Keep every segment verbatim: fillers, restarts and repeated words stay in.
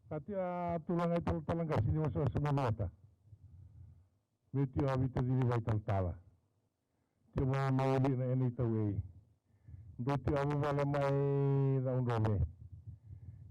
Ka tia tulaga i talatala qase ni wasewase mai Loata. Me tia a vitacini vaitalatala. Tia mo na uli na ena i tau ei. Dou tia a vuvale mai na udrove.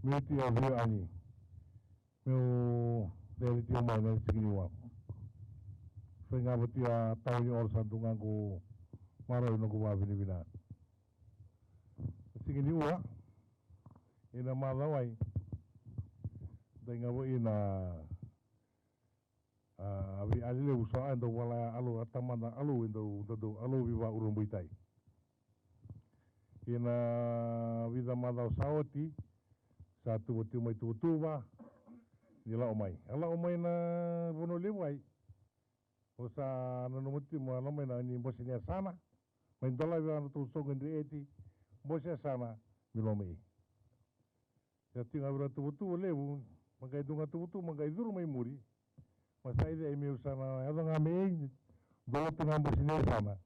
Me tia a vio ani. Meu ceri tia mai na sigi ni ua. Sai ga vatia tau ni oro sa dugagu marau i noqu vavinavina. Sigi ni ua. Ina macawa i dai ga vua ina a vei a lelevu so a dau vala a alou a tamada alou e dau dau alou vei va urabuitai. Ina vica macawa sa oti sa tuva tiu mai tuvatuva ni lau mai a lau mai na vanua levu ai. O sa nanuma tiu ma lau mai na ni bose ni yasana mai dolavi a na tou soqo dri eti bose yasana mi lau mai. Ia tiu ga vira tuvatuva levu ma qai duga tuvatuva ma qai curu mai muri. Ma sa ici ai meu sa na yaco ga me ei dolavi ga bose ni yasana.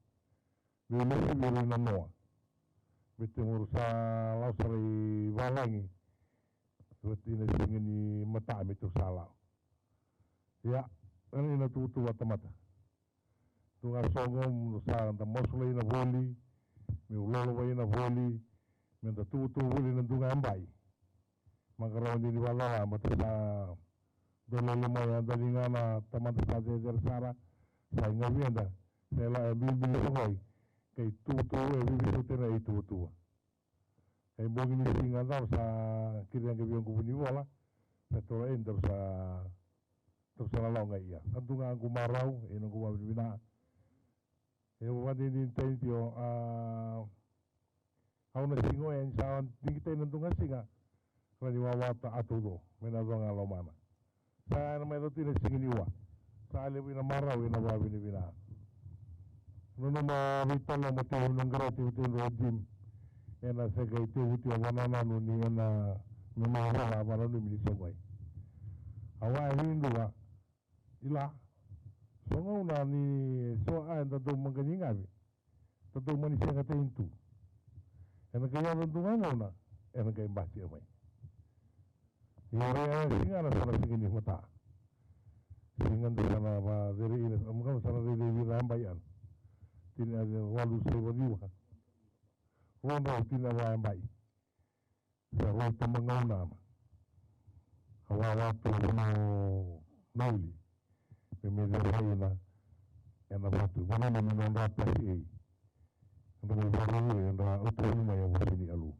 Meu lesi viri na noa. Me te muru sa lau sara i valagi. Vati na siga ni mata me tou sa lau. Ia ena ina tuvatuva tamata. Duga sogo sa da masulai na voli. Me ulolo vai na voli. Me da tuvutuvu voli na duga e bai. Makarau dini vacala bata sa dolele mai a dali ga na tamata sa cecere sara. Sa igavi eda sa ila e bilibili sogoi. Kai tuvutuvu e vivisautena e tuvutuvu. E bogi ni siga cava sa kiri age via guvu ni vola. Sa tola e daru sa Tau sa lalau ga ia sa duga agu marau e noqu vavinavinaa. E vavadidini tani tio a au na siga oya ni sa digitai na duga siga. Ra ni wawata a tauco me na coga lomana. Sa ena mai cauti na siga ni ua. Sa levu ina marau ena vavinavinaa. Nanuma veitalanoa mo tevu na qara tevu tevu na jim. Ena sega i tevu tio vanananu ni ena me mai rawa a vananumi ni soqoi. Awa e vei dua ila so gauna ni so a eda dau maqani gavi. Da dau mani sega tei tu. Ena qai yaco dua ga gauna ena qai basi e mai. Ia rai a siga na sa na siga ni mata. Siga da sa na vaceri ina sa na rairai vira e bai ana. Tini a walu sai vaciwa. Rua drau tini a va e bai. Sa rua tama gauna ana. A wawa tu na uli. Me me cera ina ena vatu vana me nodra pasi ei. Nodra me varau ena utu mai a vosi ni alu.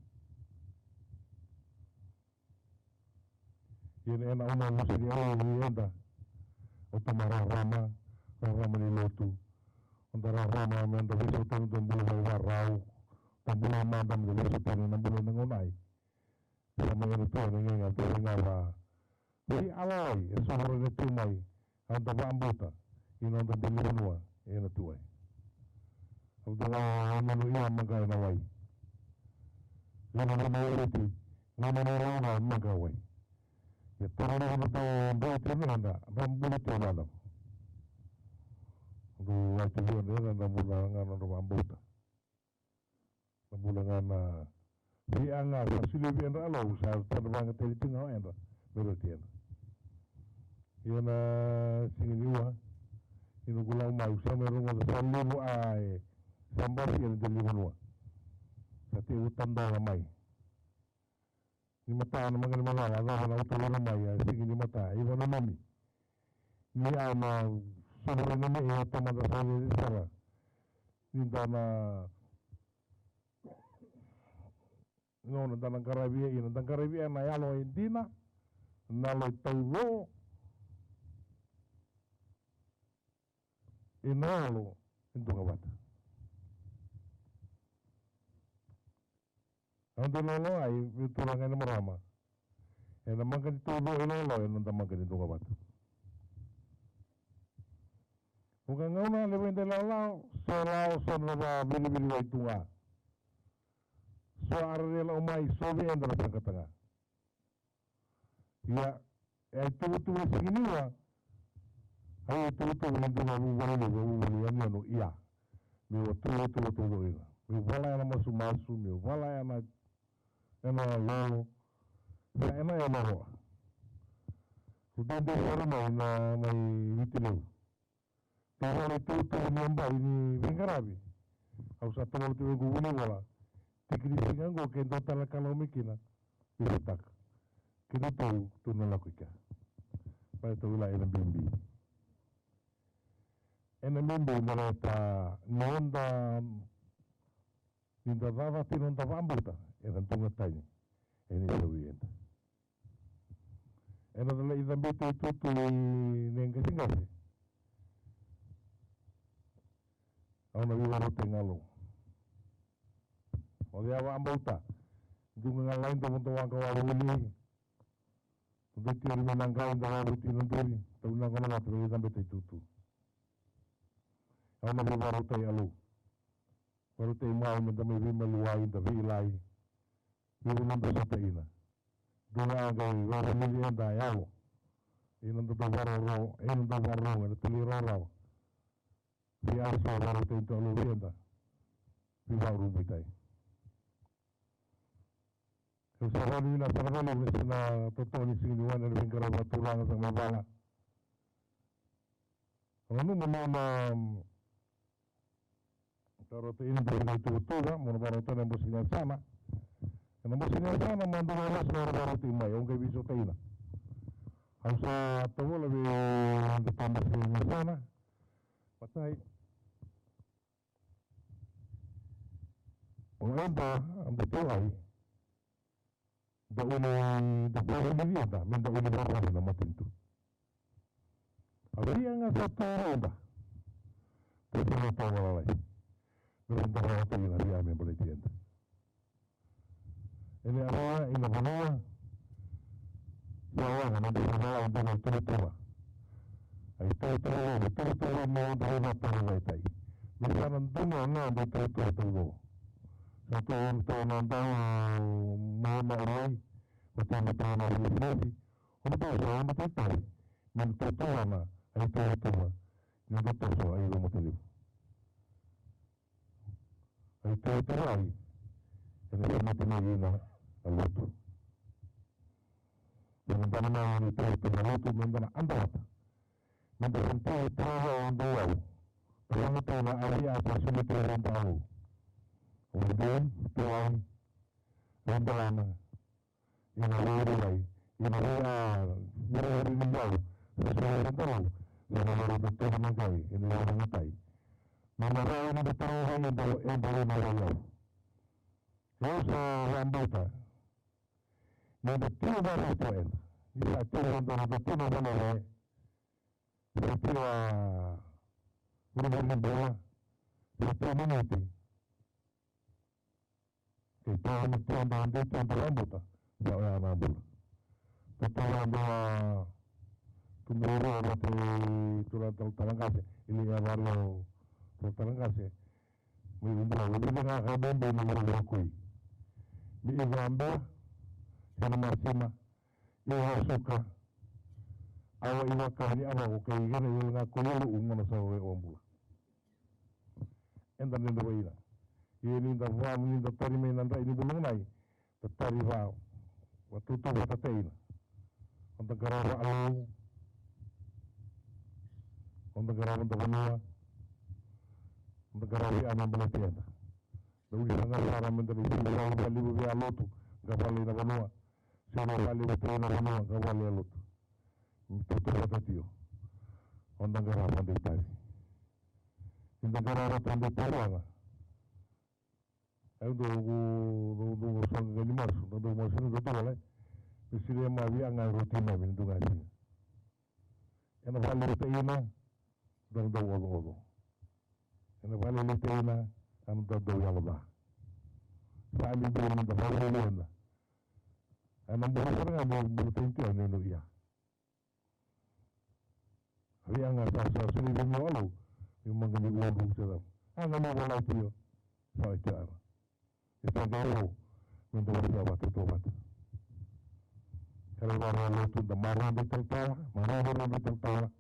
Ia na ena auna vosi ni alu ni eda. O tama rarama, rarama ni lotu. Onda rarama me da vesautani da bula mai varau. Da bula mada me da vesautani na bula na gauna ai. Sa mai ena tua na gega da se gava. Vei alalai e sovora na tiu mai. A da vaabauta i noda deli vanua ena tua. Au da ga manu ia maqa ena wai. Lima na mai eti. Lima na launa maqa wai. E tara na da dau tiu na da. Da bula tiu na da. Du ati via na da bula ga na da vaabauta. Na bula ga na vei a ga sa sulivi edra a lau sa tadra vaga tali tu ga o edra. Me roti edra. Ia na siga ni ua. Ina gulau mai usa mai rogoca sa levu a e sa basi ena deli vanua. Sa tevu tadola mai. Ni mata na maga ni manala a cava na uta vana mai a sigi ni mata i vana mami. Ni a na sovori na me e a tamada sa vei sara. Ni da na gauna da na qaravi e ina da qaravi e na yalo e dina. na yalo e tauco, ena yalo e duavata. Au dau lawalawa mai vei turaga kei na marama. Ena maqa ni tauco e lawalawa ena noda maqa ni duavata. Vaka gauna levu eda lawalawa, so lawa, so na vavilivili wai tu ga. So a rere lako mai, so vei eda na saqata ga. Ia, e a ituvatuva e sega ni ua. A ituvatuva ni dua na vuvale levu, vuvale yanuyanu, ia. Meu a tuvatuva taucoko ina. Meu vala ena masumasu, meu vala ena, ena lolo. Sa ena, ena roa. Ko dede sara mai na, mai Viti Levu. Dou vara na ituvatuva ni yabaki ni veiqaravi. Au sa tovolea tiko vei iko vunivola. Tiki ni siga oqo ke dua tale na ka lako mai kina, veisotaka. Ke dua tou, tou na lako i kea. Baleta au kila ena bibi. Ena bibi baleta ni da, ni da cakacaka tiko, ni da vakabauta, ena duatani. Ena isau vei eda. Ena cala i cabe tu i tutu i na qaseqase. Au na veivakarauta i galu. O cei a vakabauta? Dua ga lai dou vodo waka wavuli. Dou tiri mai na qai da vavuti na duri. Tau na gona vata vei cabe tu i tutu. Au na veivakarauta i alu. Vakarauta i mai me da mai veimaliwai, da veilai. Vei ira na dau sota ina. Dua na qai vakarau ni eda yalo. Ina dau vakarau, ina dau vakarau, ina tali rawarawa. Vei a sa vakarau tei dau vei eda. Vei vakarau vei tai. Kau sa vakarau ni na sa vakarau ni sina totoni sini ni wana ni veiqaravi vakaturaga sa mai vala. Au nanuma meu na, mm, vakarauta ina dua na ituvatuva, meu na vakarauta ena bose ni yasana. Ena bose ni yasana, ma dua na yasana era vakarauta i mai, au qai veisota ina. Au sa tovola vei na tabase ni yasana. Matai. O eda, eda tu ai. Da uli, da uli vei eda, me da uli vei eda na matanitu. A via ga sa tu eda. Da sa na tu lalai. Me da sa na tu ina via me baleti eda. Ena ara ina vanua. Sa waqa na dua na lalai dua na ituvatuva. A ituvatuva, ituvatuva me da ina tara vaitai. Me sa na dua na ituvatuva taucoko. Sa tu ena tau na dau mai na ulai. Ko tau na tau na ulai. Ko na tau sa na tau tau. Me na tau tau na a ituvatuva. Ni da toso a iru matalivu. A ituvatuva ai. Ena sa mate mai ina a lotu. Ena dana mai ena ituvatuva na lotu, me da na adavata. Me da sa tau tau a dau au. Tau na tau na a via sa sumete ira dau. O dau, tau ai. Ena dana. Ina vei ira, ina vei a, ina vei ni yau, sa sa ira dau, sa na vei ira dau na qai, ina vei ira na tai. Na na rau ni da tau vei ira dau, ira dau na vei yau. Yau sa vabauta. Ni da tiko vei ira dau ena. Ni sa tiko ira dau na tiko na vei ira. Sa tiko a, ina vei ni bula. Sa tiko na niti. Kei tou na tou da dei tou da vabauta. Sa oya na bula. Tou tou da dua tubu rua vata i tou na tala, tala qase. Ili ya vario tou tala qase. Mai bula, bula ga ka bebe na bula koi. Ni iva bea, kena masima, iva suka. Awa iva ka ni awa ko kei kena iva ga koi alu umana sa oya bula. Eda ni da vaina. Ia ni da va, ni da tari mai na drai ni buluga mai. Da tari va, va tutu va tateina. O da qarava alu. O da qarava da vanua. O da qarava i ana baleti eda. Da uli sara ga sara me da na isi vale, vale, vale a lotu. Ga vale na vanua. Se na vale, vale na vanua. Ga vale a lotu. Tutu va tatio. O da qarava da itavi. Ni da qarava da itavi ana. Au dau, dau, dau, dau soqo ga ni masu, dau, dau masu ni dau tau lai. Ni sili mai vei a ga e roti mai vei ni dua ga e siga. Ena vakalevutaki ina, da dau ococo. Ena vakalevutaki ina, a na dau dau yalo ca. Sa levu na da vakalevutaki ina. Ena bula sara ga me bula tani tu a nuinui ia. Vei a ga sa sa soli vei meu alo, meu maga ni udru se cava. A ga meu vala tio, sa oi tio ana. E sa qai rau, meu dau wasea vata, dau vata. Ka lai vara lotu, da marau, da talatala, marau, da talatala.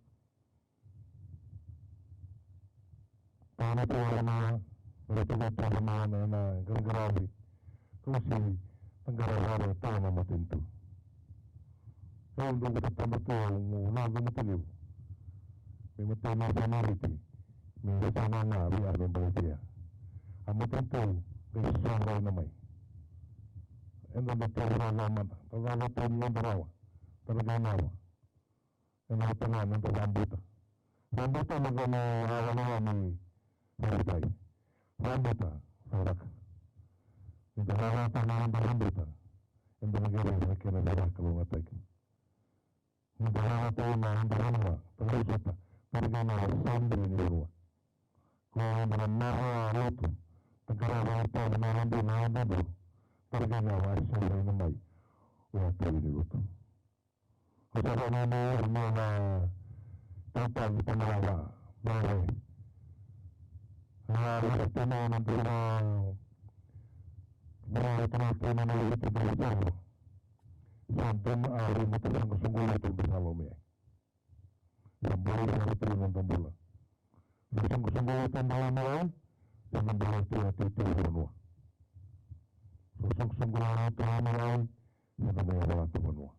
Tana tu ena, na tu tu na na na qaraqaravi. Kau si na qaraqaravi tu na matanitu. Kau dau vata taba tu au na dau matanitu. Me matai na sa na riti. Me sa na na via me baletia. A matanitu qai soqo ina mai. Eda na tau na na mada. Tau na na tau ni eda rawa. Tau na qai nawa. Ena vata ga na noda vabuta. Vabuta na ka ni a vana ga ni vabutai. Vabuta, sa raka. Ni da rarata na noda vabuta. Eda na qai raica na kena veivakalougatataki. Ni da rarata na noda vanua, da vosota, da raica na sabi ni vanua. Ko eda na mara lotu, da qarava na tavi na noda na noda bulu. Da raica na vakasauri na mai. O a tavi ni lotu. Ko sa vana na uru na na tautau ni tamalava. Vare. A, vare tena na dua na. Vare tena tena na uru tena na salo. Sa dua na a uru na tena na soqo lotu na salo me. Sa bale sa uru tena na bula. Sa soqo soqo lotu na bula me ai. Sa na bale tena tena tena vanua. Sa soqo soqo lotu na bula me ai. Sa na mai a valata vanua.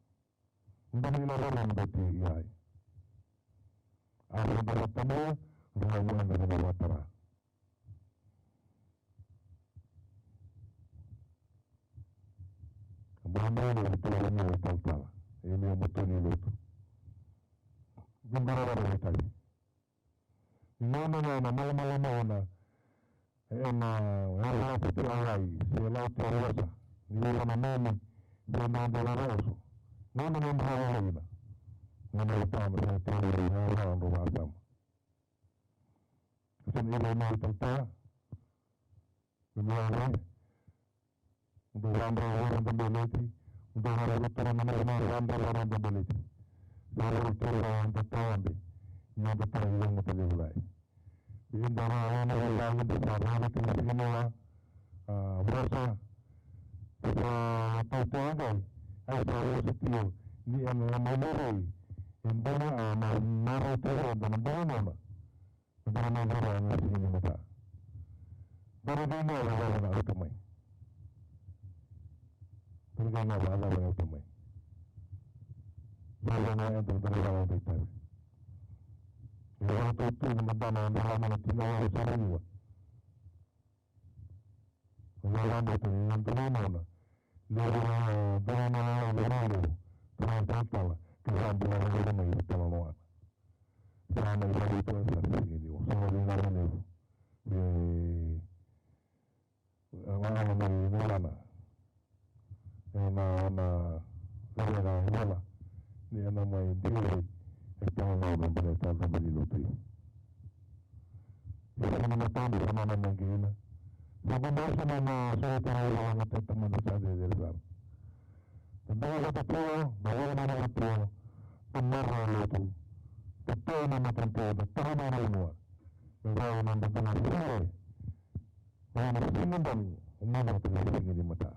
Dua na ilavelave bati i ai. A sa dara tamaya, ra na vua na vina vatara. A bula mai na vitu vara ni talatala. E ni a mutu ni lotu. Dua na vara ni tavi. Ni gauna ga na malamalama ena, ena, ena lako tu a lai, se lako tu a wasa, ni ira na mami, se na dela na oso. Gauna ga na malamalama ina. Gauna ga tama, se na tela, na ra, na ra, na ra, na ra. Se na ira na ita ta, Ni mea re, dou yadra vara da beleti, dou yadra vara da beleti. Sa vara tiko da tawabe, ni da tawa i loma ta levu lai. Ni da vara na vara da sa vara tiko na siga ni wa, a, vosa, sa tau tiko a qai, ai sa vosa tiko, ni ena na mai rei, e dua na, a, na, na rei tiko, na dua na nona. Dua na dua na siga ni mata. Dua na dua na dua na auta mai. Dua na dua na dua na auta mai. Dua na dua na dua na dua na auta mai. Dua na dua na dua na dua na tina wa sa riwa. Dua na dua na dua na dua na dua na. Levu na dua na dua na dua na levu. Tara tara tala. Ke sa dua na dua na dua na tala no ana. Sa na ivakaraitaki sa sega ni o sa na vinaka levu. E, a, a, a, mai na lana. E na, na, na, na, na, na, ni ana mai diri e tau na, na, na, na, na, na, lotu. E sa na matani, sa na, na, na, gina. Sa na, na, sa na, na, sa na, na, na, na, na, na, na, na, na, na, na, na, na, Tadua vata tiko, na vale na vata tiko, na mara na lotu, na tau na matanitu, na tau na vanua, na vale na matanitu, na vale na siga dau, o mada vata na siga ni mata.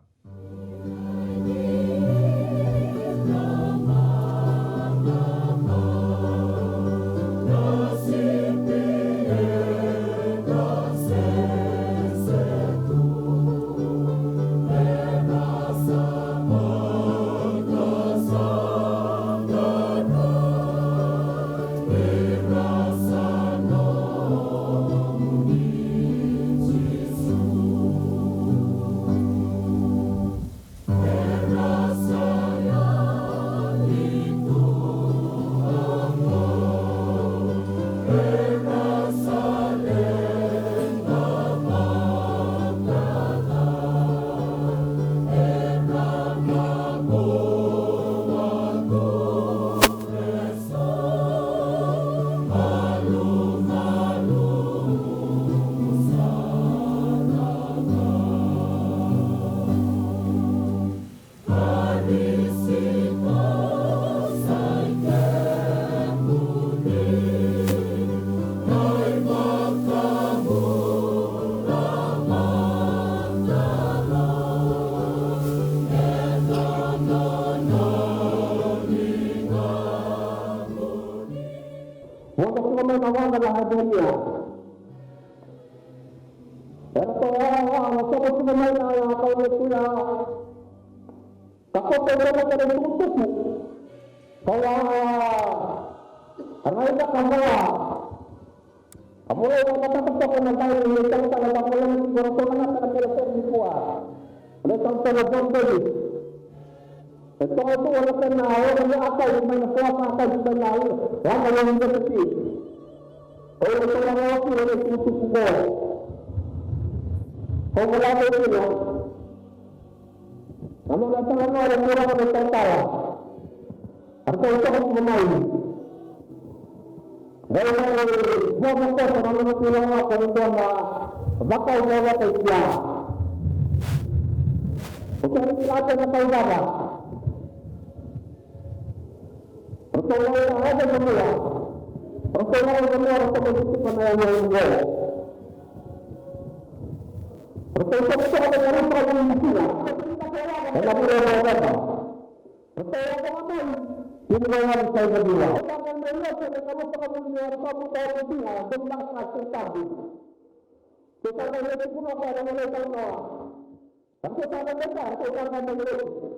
Ka koto e dua na kena itukutuku. Ka la, a na ita ka vola. A vola e matata toka na dai ni talatala ka vola ni kora toka na kena kena seri ni kua. Le talatala John Davis. E toka tu na kena ora ni akai mai na kua ka akai mai na lama ni university. O ira toka na kura ni itukutuku ko. Ko vola ko kina. Na nona talanoa e turaga na italatala. A ratou toka tiko mai. Qai mai vakakoso na nona turaga ko na dua na vakau vakaia. O tani kilate na kau vava. Ratou lai na ave vanua. Ratou lai vanua ratou mai tutuka na yau yau. Ratou toka toka na garupa ni sila. Ena vula o Noveba. Ratou yaco ga mai. Tini na galu sai na vula. Ratou yaco mai lotu ena galu saka vuli ni galu saka vuli ni galu saka vuli ni galu saka vuli. Ratou yaco mai lotu. Ratou yaco mai lotu.